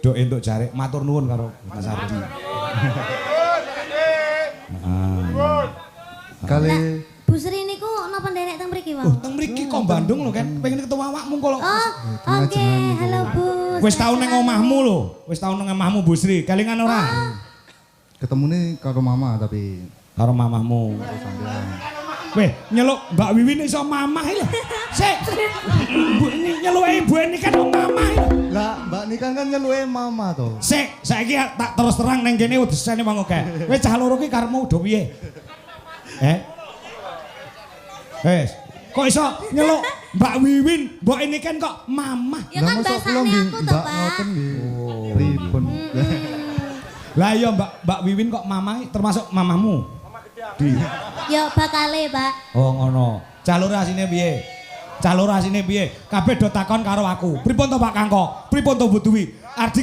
Do entuk jarik, matur nuwun karo Mas Ardi. Heeh. Kali Bu Sri niku napa nderek teng mriki Oh, wau? teng mriki kok Bandung lho kan. Pengen ketemu awakmu kok. Oh, oke. Halo, Bu. Wis tau nang omahmu lho. Wis tau nang omahmu, Bu Sri. Kelingan ora? Ketemune karo mama tapi Karo mamahmu. Sampean. Weh, nyeluk Mbak Wiwin iso mamah iki lho. Sik. Bu ini nyeluke ibu ini kan mamah iki lho. Lah, Mbak Niken kan nyeluke mama to. Sik, saiki tak terus terang neng kene wedhusane wong akeh. Kowe cah loro ki karepmu udah piye? Eh? Wes, kok iso nyeluk Mbak Wiwin, mbok ini kan kok mamah. Ya kan Lah, mosok kula bahasane nggih aku to, Mbak Pak. Ngoten nggih. Pripun? Lah iya, Mbak Mbak Wiwin kok mamah termasuk mamahmu? Di. Ya bakale, Pak. Oh, ngono. Cah loro asine piye? Cah loro asine piye? Kabeh do takon karo aku. Pripun to, Pak Kangko? Pripun to, Bu Dwi? Ardi.